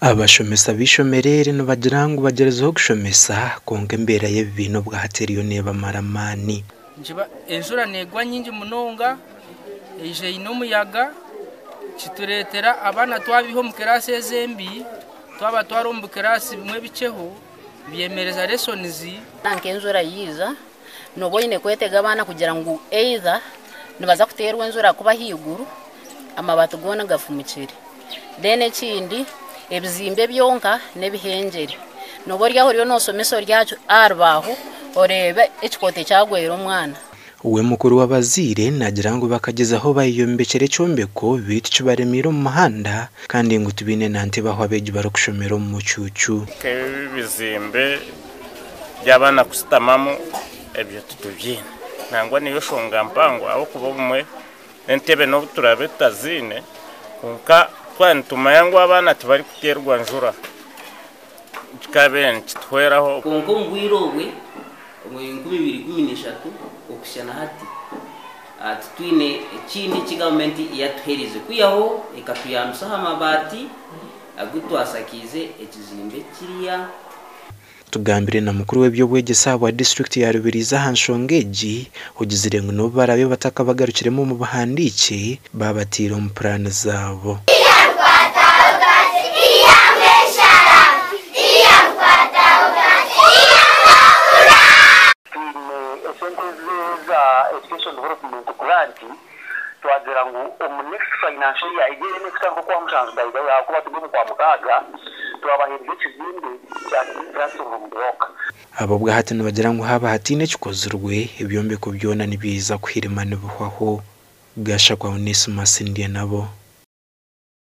Abashomesa b'eishomero eri nibagira ngu bagyerezeho kushomesa kwonka embeera y'ebibiina obwahati eriyo neebamara amaani. Enjura neegwa nyingi munonga, eija eine omuyaga, kitureetera abaana twabiiha omu kiraasi ezi embi, twabatwara omu bikiraasi bimwe ebikyeho, byemereza lessons. Nk'enjura yaija, nooba oine kwetega abaana kugira ngu either nibaza kuteerwa enjura ahakuba ahaiguru amabaati goona gafumukire. Then ekindi ebizimbe byonka n'ebihengyere. Nooba ori aho oriyo noshomesa ori aha rubaaho oreebe ekikoote kyagwera omwana. We mukuru w'abazaire naagira ngu bakagyezaho bayeyombekyera ekyombeko beitu kibaremiire omu muhanda kandi ngu tibaine na ntebe ahu abeegi barikushomera omu mucuucu. Nk'ebizimbe by'abaana kushutamamu ebyo titubiine nangwa niyo nshonga mpango ahabw'okuba obumwe n'entebe n'obu turaabe tutaziine kwonka twaba nitumanya ngu abaana tibarikuteerwa njura kikaabaire nikituhweraho. Kwonka omu bwire obwe, omu 2013 okuhitsya na hati, titwine ekindi eki gavumenti yatuheerize kwihaho ekatuyambisa aha mabaati agu twashakiize ekizimbe kiriya. Tugambire na mukuru w'eby'obwegyese ahabwa disiturikiti ya Rubirizi aha nshonga egi, ogizire ngu n'obu baraabe batakabagarukiremu omu buhandiikye, baabataire omu puraani zaabo. Twine esente eza Education Development Grant, twagira ngu omu next financial year, egi eriyo nekutandika okwamushanju by the way ahakuba turi omu kwamukaaga, twabaheereza ekizimbe kya three classroom block. Aba obwahati nibagira ngu haaba hataine ekikozirwe, ebyombeko byona nibyija kuhirima nibihwaho. Gashakwa Onesmus Ndyenabo.